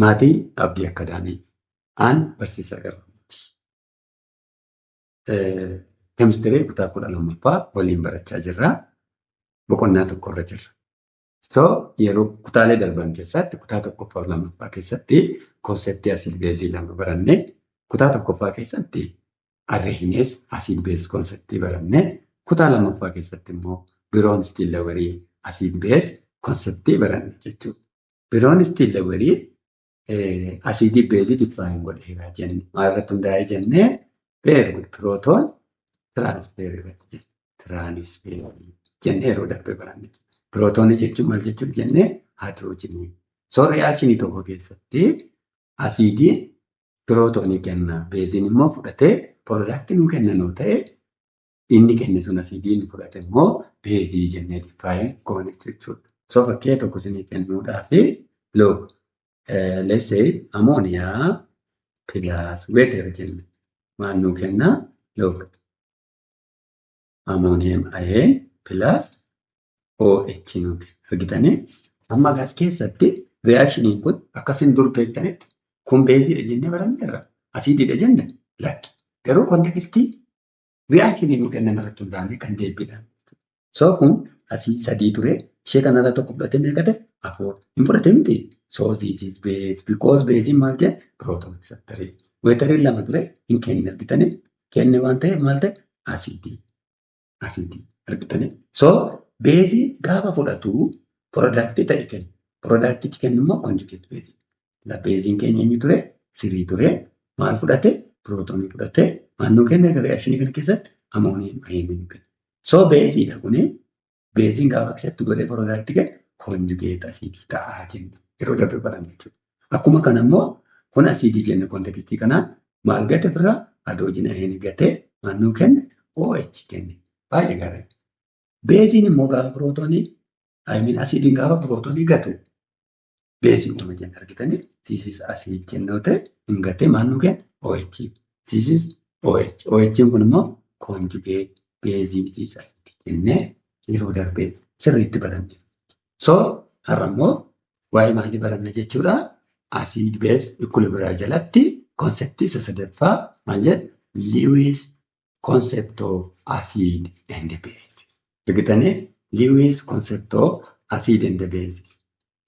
Maatii Abdii Akkaadaamii, aan barsiisaa Garramuuti. Keemistirii kutaa 12ffaa waliin barachaa jirra. Boqonnaa tokkorra jirra. So yeroo kutaalee darban keessatti, kutaa tokkoffaa fi lammaffaa keessatti, conceptii acid baseii lama baranne. Kutaa tokkoffaa keessatti Arrhenius acid base conceptii baranne. Kutaa lammaffaa keessatti immoo Bronsted Lowry acid base conceptii baranne jechuudha. Bronsted Lowry acidii baseii define godheera jenne. Maalirratti hundaa'ee jennee? Very good, proton transfer irratti jenne. Transfer jennee yeroo darbe baranne. Pirootoonii jechuun maal jechuudha jennee? Haayidroojinii. So reactionii tokko keessatti asiidiin pirootoonii kenna. Beeziin immoo fudhatee productii nuu kenna nuu ta'e, inni kenne sun asiidii, inni fudhate immoo beezii jennee define goone jechuudha. So fakkii tokko isinii kennuudhaafi, look, let's say ammonia plus water jenne, maal nuu kenna? Look, ammonium ion plus OH nuu kenna. Argitanii, amma gas keessatti reactioniin kun akkasin dur beektanitti kun beeziidha jennee baranneerra? Asiidiidha jenne? Lakki. Garuu contextii reactionii nuu kennan irratti hundaa'anii kan deebiidha. So kun asii sadii ture. Ishee kanarra tokko fudhatee meeqa ta'e? Afur. Hin fudhate miti. So this is base because beeziin maal jedhe? Proton acceptorii. Wateriin lama ture, hin kenne, argitanii? Kenne waan ta'eef maal ta'e? Asiidii. Asiidii argitanii? So beezii gaafa fudhatu productii ta'e kenna. Productichi kennu immoo conjugate baseii. Beeziin keenya eenyu ture? Sirii ture. Maal fudhate? Pirootoonii fudhate. Maal nuu kenne reactionii kana keessatti? Ammonium ionii nuu kenne. So beeziidha kuni. Beeziin gaafa accept godhee productii kennu conjugate acidii ta'aa jenna. Yeroo darbe baranne jechuudha. Akkuma kana immoo kun asiidii jenne. Contextii kanaan maal gate ofirraa? Hydrogen ionii gatee maal nuu kenne? OH kenne. Baay'ee gaarii. Beeziin immoo gaafa pirootoonii, I mean, asiidiin gaafa pirootoonii gatu beezii uuma jenna, argitanii? This is acid jennoo ta'e, hin gatee maal nuu kenna? OH. This is OH. OH kun immoo conjugate baseii, this is acid jennee yeroo darbee sirriitti baranne. So har'a immoo waa'ee maalii baranna jechuudha? Acid base equilibrium jalatti conceptii isa sadaffaa maal jedha? Lewis concept of acid and base. Argitanii, Lewis concept of acid and bases.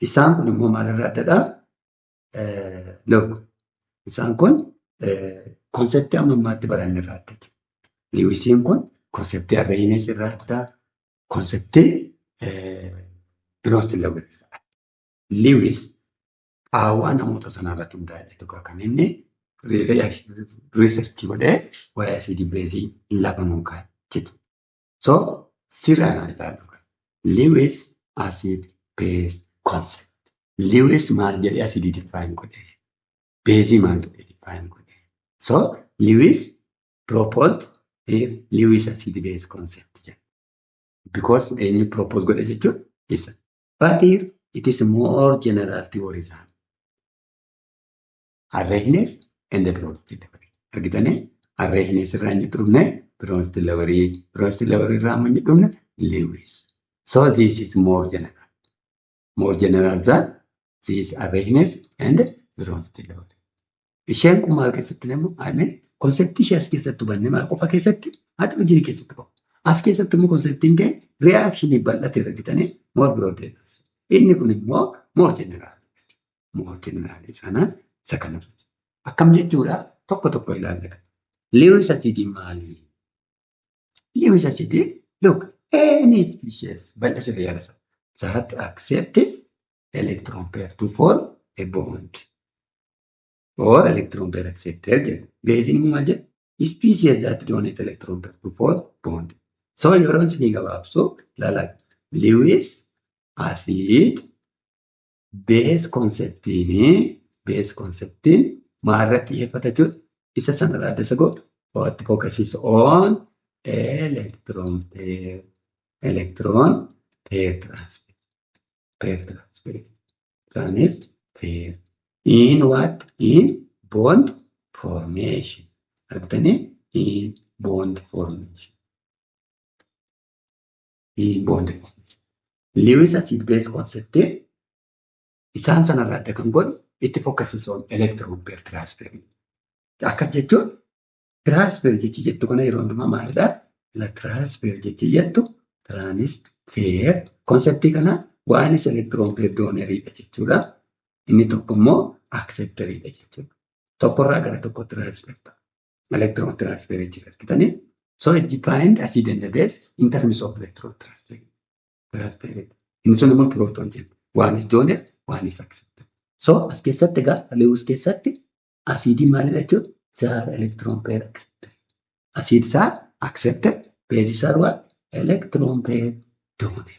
Isaan kun immoo maalirraa addadha? Look, isaan kun conceptii amma ammaatti baranne irraa adda. Lewisiin kun conceptii Arrhenius irraa adda. Conceptii Bronsted irraa adda. Lewis qaawwaa namoota sanaa irratti hundaa'e kan inni researchii godhee waa'ee asiidii beezii lafa nuu kaa'e jechuudha. So sirraan ilaallu. Lewis acid base concept. Lewis maal jedhee asiidii define godhee? Beezii maal jedhee define godhee? So Lewis proposed here Lewis acid base concept jedha. Because eenyu propose godhe jechuun isa. But here it is more general theory than Arrhenius and the Bronsted Lowry. Argitanii, Arrhenius irraa inni dhufne Bronsted Lowry, Bronsted Lowry irraa amma inni dhufne Lewis. So this is more general. More general than this Arrhenius and Bronsted Lowry. Isheen kun maal keessatti immoo, I mean, conceptii ishee as keessatti hubanne maal qofa keessatti? Haayidroojinii keessatti qofa. As keessatti immoo conceptiin kee reactionii bal'ate, argitanii, more broad. Inni kun immoo more general. More general sanaan isa kanarra. Akkam jechuudha? Tokko tokko ilaalla. Lewis acidiin maali? Lewis acidiin, look, any species bal'isa sirrii yaada that accepts electron pair to form a bond or electron pair acceptor jedha. Beeziin immoo maal jedha? Species that donate electron pair to form bond. So yeroo isinii gabaabsu ilaala. Lewis acid base conceptiin maalirratti xiyyeeffata jechuudha? Isa sanarraa adda isa godhu, what focuses on electron pair transfer in what? In bond formation. Argitanii, in bond formation. In bond formation. Lewis acid base conceptiin isaan sanarraa adda kan godhu It focuses on electron pair transfer. Akkas jechuun transfer jechi jettu kana yeroo hundumaa maalidhaa? La transfer jechi jettu transfer conceptii kana one is electron pair donoriidha jechuudha. Inni tokko immoo acceptoriidha jechuudha. Tokkorraa gara tokkotti transfer ta'a. Electron transfer jira argitanii. So it defined acid and the base in terms of electron transfer. Transfer. Inni sun immoo proton jenna. One is donor, one is acceptor. So as keessatti egaa Lewis keessatti asiidii maalidha jechuudha? They are electron pair acceptor. Acids are acceptor, bases are what? Electron pair donor.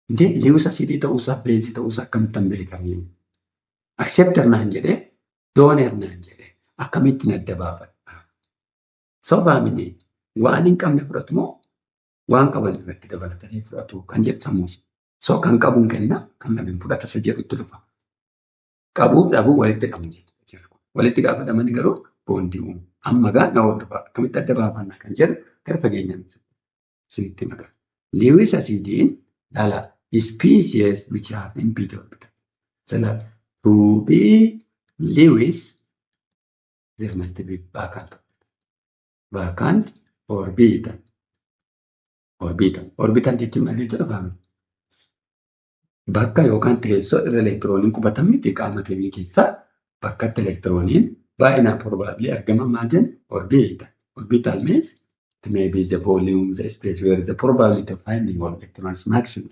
Indee Lewis asidii ta'uusaa beezii ta'uusaa akkamittan beekamee? Acceptor naan jedhee donor naan jedhee akkamittiin adda baafadha? So family, waan hin qabne fudhatu moo waan qaban irratti dabalatanii fudhatu kan jedhu sammuusa. So kan qabuun kenna, kan dhabe fudhata isa jedhutti dhufa. Qabuuf dhabuu walitti dhabu jechuudha. Walitti gaafa dhamani garuu bondii uumu. Amma gaa na hordofaa, akkamitti adda baafanna kan jedhu gara fageenyaan isinitti maka. Lewis acidiin lala species which have empty orbital. So to be Lewis, there must be vacant orbital. Vacant orbital. Orbital. Orbital jechuun maal jechuudha, family? Bakka yookaan teessoo irra elektirooniin qubatan miti? Qaama keenya keessaa bakkatti elektirooniin baay'inaan probably argama maal jenna? Orbital. Orbital means it may be the volume, the space where the probability of finding all electrons maximum.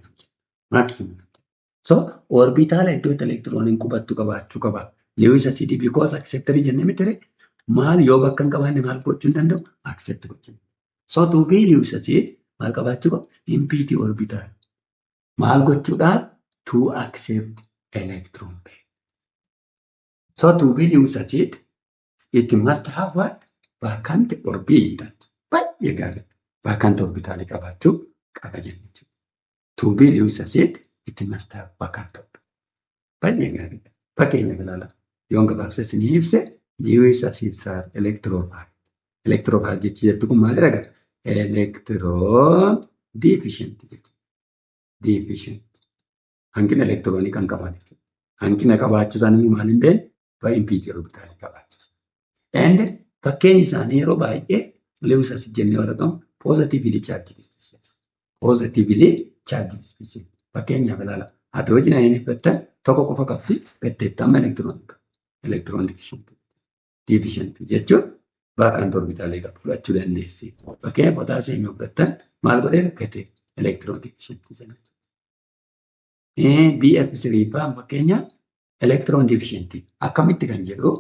Maximum. So orbital iddoo itti elektirooniin qubattu qabaachuu qaba. Lewis acid because acceptor jennee miti? Maal yoo bakka hin qabaanne maal gochuu hin danda'u? Accept gochuu. So to be Lewis acid maal qabaachuu qaba? Empty orbital. Maal gochuudhaaf? To accept electron pair. So to be Lewis acid, it must have what? Vacant orbital. Baay'ee gaarii. Vacant orbital qabaachuu qaba jechuudha. To be Lewis acid, it must have vacant orbital. Baay'ee gaariidha. Fakkeenyaaf ilaala. Yoon gabaabsee isinii ibse, Lewis acids are electrophile. Electrophile jechi jettu kun maalidha egaa? Electron deficient jechuudha. Deficient. Hanqina elektiroonii kan qaban jechuudha. Hanqina qabaachuu isaanii immoo maal hin beekne? Empty orbital qabaachuu isaanii. And fakkeenyi isaanii yeroo baay'ee Lewis acid jennee warra qabu positively charged species. Positively charged species. Fakkeenyaaf ilaala. Hydrogen ion fudhattan tokko qofa qabdi, gatteetti amma elektiroonii qaba. Electron deficient. Deficient jechuun vacant orbitalii qabu fudhachuu dandeessi. Fakkeenyaaf potassium fudhattan maal godheera? Gatee electron deficient jenna. BF3 fa'aan fakkeenyaaf electron deficient. Akkamitti kan jedhu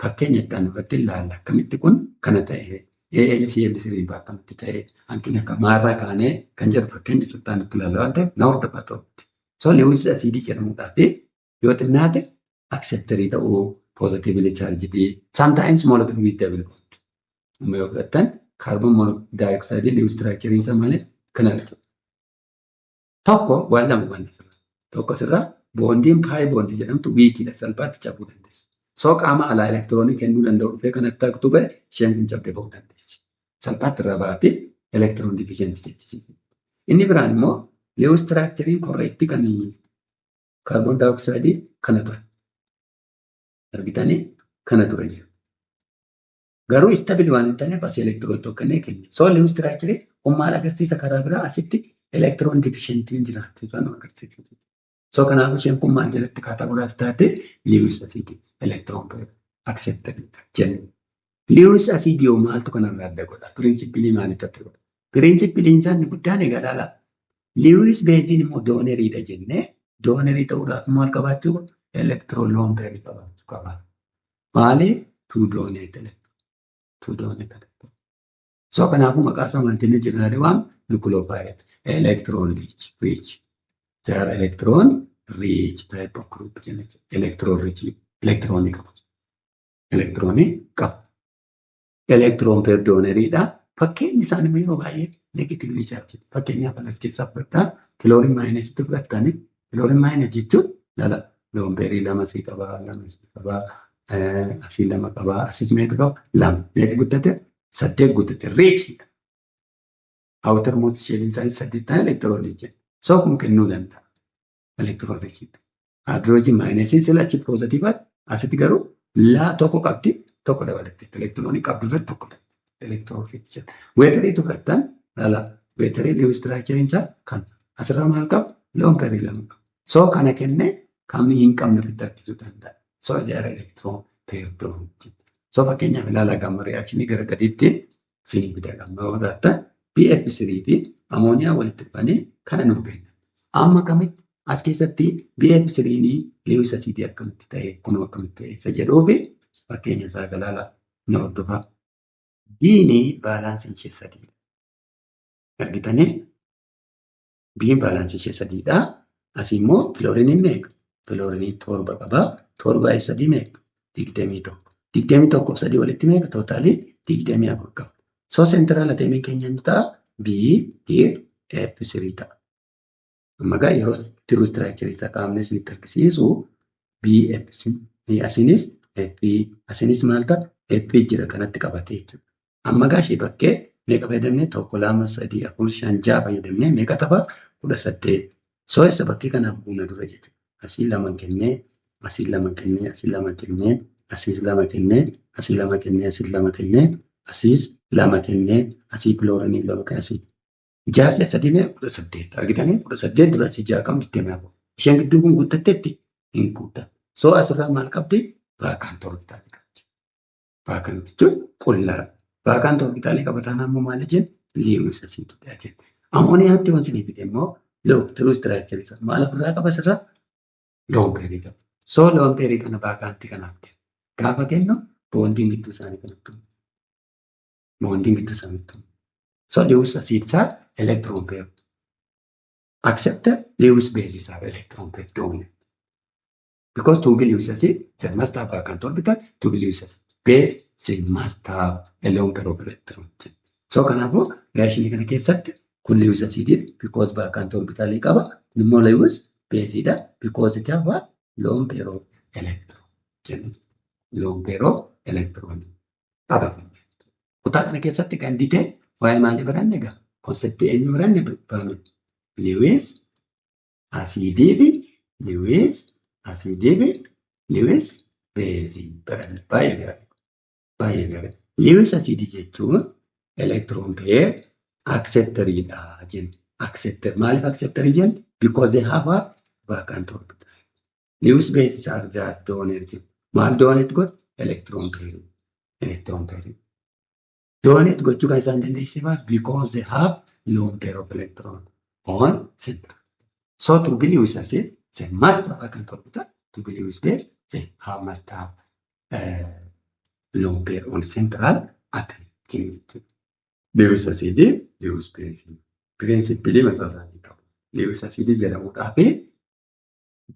fakkeenya itti aanu irratti ilaalla. Akkamitti kun kana ta'e, AlCl3 fa'aa akkamitti ta'e, hanqina akka maarraa kaanee kan jedhu fakkeenya itti aanutti ilaalla waan ta'eef na hordofaa ta'utti. So Lewis acidii jedhamuudhaaf yoo xinnaate acceptorii ta'uu, positively charged, sometimes molecule with double bond. Amma yoo fudhattan carbon dioxide Lewis structure isaa maali? Kana jechuudha. Tokko waan lama waan asirraa. Tokko asirraa bondiin pi bondii jedhamtu weakiidha, salphaatti cabuu dandeessi. So qaama alaa elektiroonii kennuu danda'u dhufee kanatti aktu godhe, isheen kun cabdee ba'uu dandeessi. Salphaatti irraa baatee electron deficient jechisiisa. Inni biraan immoo Lewis structureiin correctii kan carbon dioxideii kana ture. Argitanii, kana ture. Garuu stable waan hin taaneef asii elektiroon tokko kennee kenne. So Lewis structureii kun maal agarsiisa? Karaa biraa asitti electron deficientiin jiraachuu isaa nu agarsiisa. So kanaaf isheen kun maal jalatti categorize taate? Lewis acidii electron acceptorii jenna. Lewis acidii yoo maaltu kanarraa adda godha? Principleii maalitti adda godha? Principleiin isaa inni guddaan egaa ilaala. Lewis baseiin immoo donoriidha jennee, donorii ta'uudhaaf maal qabaachuu qaba? Electron lone pairii qabaachuu qaba. Maali? To donate electron. To donate electron. So kanaafuu maqaa isaa maal jennee generally waam? Nucleophile. Electron rich. Rich. They are electron rich type of group jenna jechuudha. Electron rich. Electronii qabu. Electronii qabu. Electron pair donoriidha. Fakkeenyi isaanii immoo yeroo baay'ee negatively charged. Fakkeenyaaf as keessaa fudhadhaa. Chlorine minusitti fudhattanii, chlorine minus jechuun lala lone pairii lama asii qabaa, lama asii qabaa, asii lama qabaa, asis meeqa qaba? Lama. Meeqa guddate? Saddeet guddate. Richiidha. Outermost shelliin isaanii saddeet ta'an electron jenna. So kun kennuu danda'a. Electron richiidha. Hydrogen minusiin sila achi positiveaatti, asitti garuu laa tokko qabdi, tokko dabalatte. Elektiroonii qabdu irratti tokko dabalatte. Electron rich jedha. Wateriitu fudhattan laala, waterii Lewis structureiin isaa kan asirraa maal qaba? Lone pairii lama qaba. So kana kennee kan hin qabne ofitti harkisuu danda'a. So they are electron pair donor. So fakkeenyaaf ilaalaa, gama reactionii gara gadiitti sinii bita gama yoo fudhattan BF3 fi amooniyaa walitti dhufanii kana nuu kenna. Amma kamitti as keessatti BF3 Lewis acidii akkamitti ta'e, kunoo akkamitti ta'e isa jedhuufi fakkeenya isaa galaala na hordofaa. B'n valenceiin ishee sadiidha. Argitanii, B'n valenceii ishee sadiidha. Asii immoo fluorineiin meeqa? Fluorineii torba qaba. Torba sadii meeqa? 21. 21f sadii walitti meeqa? Totalii 24 qaba. So central atomiin keenya inni ta'a B D F3 ta'a. Amma egaa yeroo true structureii isaa qaamni isinitti argisiisu B F asinis F asinis maal ta'a? F jira kanatti qabatee jechuudha. Amma egaa ishee bakkee meeqa fayyadamnee? Tokko, lama, sadii, afur, shan, ja'a fayyadamnee meeqa tafa? 18. So isa bakkee kanaaf guuna dura jechuudha. Asii lama kennee, asii lama kennee, asii lama kennee, asiis lama kennee, asii lama kennee, asiis lama kennee, asiis lama kennee, asii fluorineii lama kennee, asii. Ja'a si'a sadii meeqa? 18. Argitanii, 18 dura asii ja'a qabdu 24. Isheen gidduu kun guuttatteetti? Hin guuttattu. So asirraa maal qabdi? Vacant orbitalii qabdi. Vacant jechuun qullaa. Vacant orbitalii qabataan ammoo maal jenna? Lewis acidiidha jenna. Amooniyaatti wanti isinii fide immoo look, true structure isaa maal ofirraa qaba asirraa? Lone pairii qaba. So lone pairii kana vacantii kanaaf kenna. Gaafa kennu bondiin gidduu isaanii kanatti uumu. Bondiin gidduu isaaniitti uumu. So Lewis acids are electron pair acceptor, Lewis bases are electron pair donor. Because to be Lewis acid, they must have vacant orbital. To be Lewis acid base, they must have a lone pair of electron. So kanaafuu reactionii kana keessatti kun Lewis acididha because vacant orbitalii qaba. Kun immoo Lewis baseidha because it have what? Lone pair of electron jenna. Lone pair of electron qaba. Kutaa kana keessatti kan detail waa'ee maalii baranne egaa? Conceptii eenyu baranne? Lewis acidii fi Lewis acidii fi Lewis baseii baranne. Baay'ee gaarii. Baay'ee gaarii. Lewis acidii jechuun electron pair acceptoriidha jenna. Acceptor maaliif acceptorii jenna? Because they have what? Vacant orbital. Lewis bases are the donor jenna. Maal donate godhu? Electron pair. Electron pair. Donate gochuu kan isaan dandeessifaas because they have lone pair of electron on center. So to be Lewis acid, they must have vacant orbital. To be Lewis base, they must have lone pair on central atom. Lewis acid, Lewis base. Principleii mataa isaanii qabu. Lewis acid jedhamuudhaaf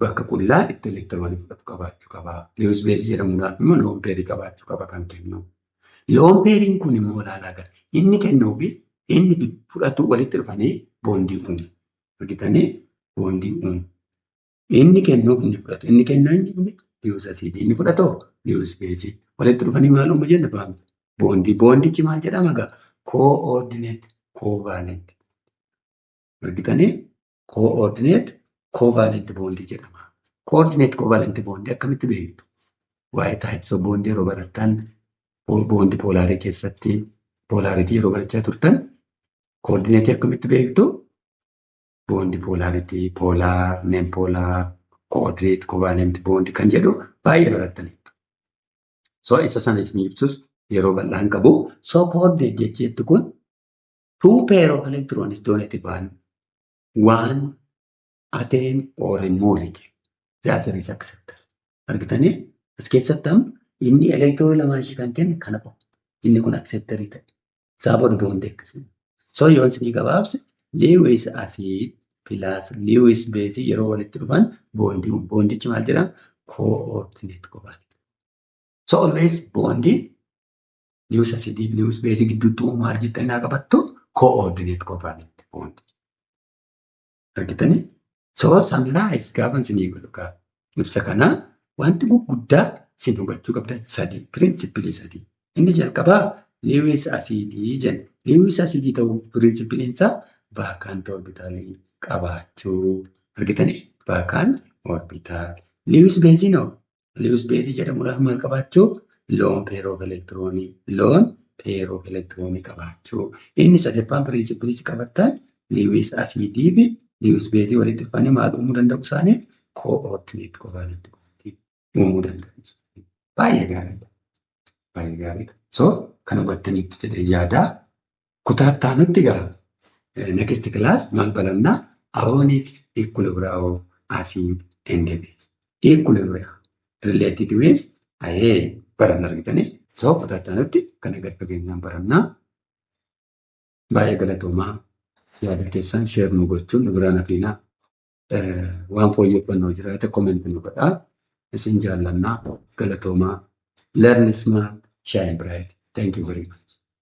bakka qullaa itti elektiroonii fudhatu qabaachuu qaba. Lewis base jedhamuudhaaf immoo lone pairii qabaachuu qaba kan kennu. Lone pairiin kun immoo ilaalaa gara inni kennuu fi inni fudhatu walitti dhufanii bondii uumu. Argitanii, bondii uumu. Inni kennuuf inni fudhatu. Inni kennaa inni Lewis acidii. Inni fudhatoo Lewis baseii. Walitti dhufanii maal uumu jenna? Bondii. Bondichi maal jedhama egaa? Coordinate covalent. Argitanii, coordinate covalent bondii jedhama. Coordinate covalent bondii akkamitti beektu? Waa'ee types of bondii yeroo barattan, bondii polarii keessatti polarity yeroo barachaa turtan coordinateii akkamitti beektu? Bondii polarity, polar, non polar, coordinate covalent bondii kan jedhu baay'ee barattaniittu. So isa sana isin ibsus yeroo bal'aan qabu. So coordinate jecheettu kun two pair of electrons donated by one atom or a molecule. The other is acceptor. Argitanii, as keessatti amma inni elektiroonii lamaan ishee kan kenne kana qofa. Inni kun acceptorii ta'e. Isaa booda bondii akkasii. So yoon isinii gabaabse, Lewis acid plus Lewis base yeroo walitti dhufan bondii uumu. Bondichi maal jedhama? Coordinate covalent. So always bondii Lewis acid Lewis base gidduutti uumu maal jettanii naa qabattu? Coordinate covalent bond. Argitanii? So summarize gaafa isinii godhu gaafa ibsa kanaa wanti gurguddaa isin hubachuu qabdan sadii, principleii sadii. Inni jalqabaa Lewis acidii jenna. Lewis acidii ta'uuf principleiin isaa vacant orbitalii qabaachuu. Argitanii, vacant orbital. Lewis base hoo? Lewis base jedhamuudhaaf maal qabaachuu? Lone pair of electron. Lone pair of electron qabaachuu. Inni sadaffaan principle qabattan Lewis acidii fi Lewis base walitti dhufanii maal uumuu danda'u isaanii? Coordinate covalent uumuu danda'u. Baay'ee gaariidha. Baay'ee gaariidha. So kan hubattaniitu jedhee yaadaa. Kutaa itti aanutti egaa, next class maal barannaa? Ionic equilibrium of acid and base. Equilibrium related with ayee baranna argitanii. So kutaa itti aanutti kana gad fageenyaan barannaa. Baay'ee galatoomaa, yaada keessan share nu gochuun nu biraan hafiinaa. Waan fooyyeffannoo jiraate comment nu godhaa. Isin jaallannaa, galatoomaa. Learn smart, shine bright. Thank you very much.